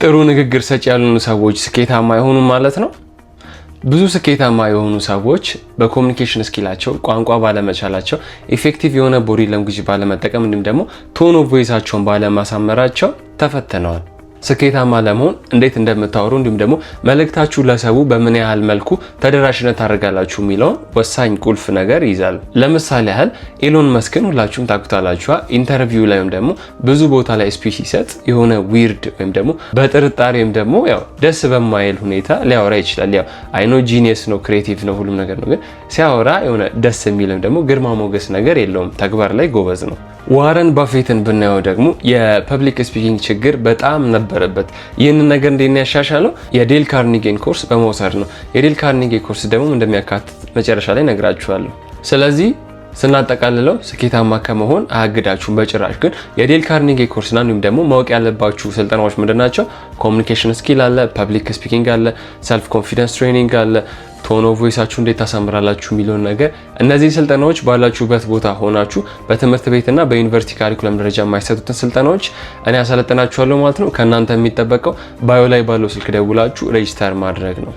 ጥሩ ንግግር ሰጪ ያልሆኑ ሰዎች ስኬታማ አይሆኑም ማለት ነው? ብዙ ስኬታማ የሆኑ ሰዎች በ communication skill ኣቸው፣ ቋንቋ ባለመቻላቸው፣ effective የሆነ body language ባለመጠቀም እንዲሁም ደግሞ tone of voice ኣቸውን ባለማሳመራቸው ተፈትነዋል። ስኬታማ ለመሆን እንዴት እንደምታወሩ እንዲሁም ደግሞ መልእክታችሁ ለሰው በምን ያህል መልኩ ተደራሽነት ታደርጋላችሁ የሚለውን ወሳኝ ቁልፍ ነገር ይይዛል። ለምሳሌ ያህል ኤሎን መስክን ሁላችሁም ታውቁታላችሁ። Interview ላይ ወይም ደግሞ ብዙ ቦታ ላይ speech ሲሰጥ የሆነ weird ወይም ደግሞ በጥርጣሬ ወይም ደግሞ ያው ደስ በማይል ሁኔታ ሊያወራ ይችላል። ያው I know genius ነው፣ creative ነው፣ ሁሉም ነገር ነው። ግን ሲያወራ የሆነ ደስ የሚል ወይም ደግሞ ግርማ ሞገስ ነገር የለውም። ተግባር ላይ ጎበዝ ነው። ዋረን ባፌትን ብናየው ደግሞ የ public speaking ችግር በጣም ነበረበት። ይህንን ነገር እንዴት ያሻሻለው? የዴል ካርኒጌን ኮርስ በመውሰድ ነው። የዴል ካርኒጌ ኮርስ ደግሞ እንደሚያካትት መጨረሻ ላይ ነግራችኋለሁ። ስለዚህ ስናጠቃልለው ስኬታማ ከመሆን አያግዳችሁም በጭራሽ። ግን የዴል ካርኔጌ ኮርስና እንዲሁም ደግሞ ማወቅ ያለባችሁ ስልጠናዎች ምንድን ናቸው? Communication skill አለ፣ public speaking አለ፣ self confidence training አለ፣ tone of voice ኣችሁ እንዴት ታሳምራላችሁ የሚለውን ነገር። እነዚህ ስልጠናዎች ባላችሁበት ቦታ ሆናችሁ በትምህርት ቤትና በዩኒቨርሲቲ curriculum ደረጃ የማይሰጡትን ስልጠናዎች እኔ አሰለጥናችኋለሁ ማለት ነው። ከእናንተ የሚጠበቀው bio ላይ ባለው ስልክ ደውላችሁ register ማድረግ ነው።